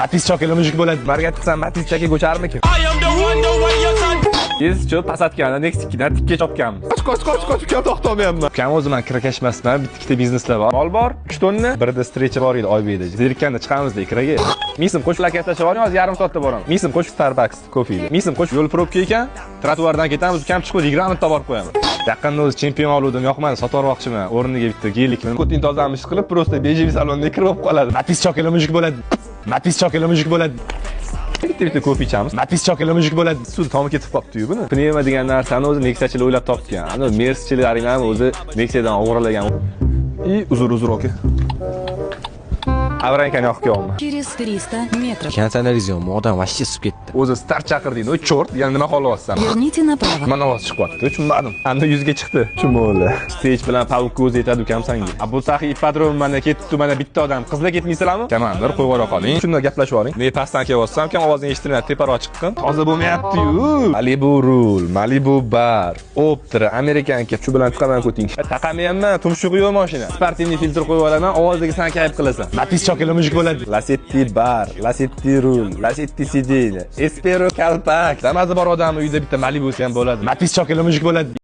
Matiz chokili мужик bo'ladi. Marga chiqsam, Matiz chaka ko'charmikin? Tez cho'p посадка ni Nexia 2dan tikka chopganmiz. Qoch, qoch, qoch, qoch, ukam, to'xtamayapman. Ukam, o'zi man kirakash emasman, bitta ikkita bizneslar bor. Mol bor, 3 tonna. Birida встреча bor edi Oybekda. Zerikkanda chiqamiz deydi kiraga. Mingsim qo'sh lokatsiya chiqib hozir yarim soatda boraman. Mingsim qo'sh Starbucks kofeli. Mingsim qo'sh yo'l пробка ekan, trotuardan ketamiz, ukam chiqib 20 minutda borib qo'yaman. Yaqinda o'zi chempion oluvdim, yoqmadi, sotib yubormoqchiman. O'rniga bitta Gelik. Ko'ting tozamish qilib, просто бежевый salonda kirib olib qoladi. Matiz chokili мужик bo'ladi. Matiz chokili мужик bo'ladi. Bitta bitta kofe ichamiz. Matiz chokili мужик bo'ladi. Suv tomib ketib qolibdi-yu buni. Pnevma degan narsani o'zi Nexiachilar o'ylab topgan. Ana Mercedes ham o'zi Nexiadan o'g'irlagan. И uzr, uzr, aka. Avrankani yoqib kelyapman. Через 300 метров. Konditsioneringiz yo'qmi? Odam вообще isib ketdi. O'zi start chaqirding, o чёрт, yana nima xohlayapsan? Верните направо. Nima ovoz chiqyapti? Tushunmadim. Anda yuzga chiqdi. Tushunmayapti. Stage bilan Pavuk o'zi yetadi ukam sanga. Abu Saxiy ipodrom mana ketdi, mana bitta odam. Qizlar ketmaysizlarmi? Komandir, qo'yib yubora qoling. Shunda gaplashib oling. Men pastdan kelyapsam, ukam ovozini eshitilmayapti, teparoq chiqqin. Toza bo'lmayapti-yu. Malibu rul, Malibu bar, Optra, американка shu bilan chiqaman ko'ting. Taqamayapman, tumshug'i yo'q mashina. Спортивный filtr qo'yib olaman, ovoziga san kayf qilasan. Matiz chokili мужик bo'ladi. Lasetti bar, Lasetti rul, Lasetti сиденье, Espero kalpak. Damazi bor odamni uyida bitta Malibusi ham bo'ladi. Matiz chokili мужик bo'ladi.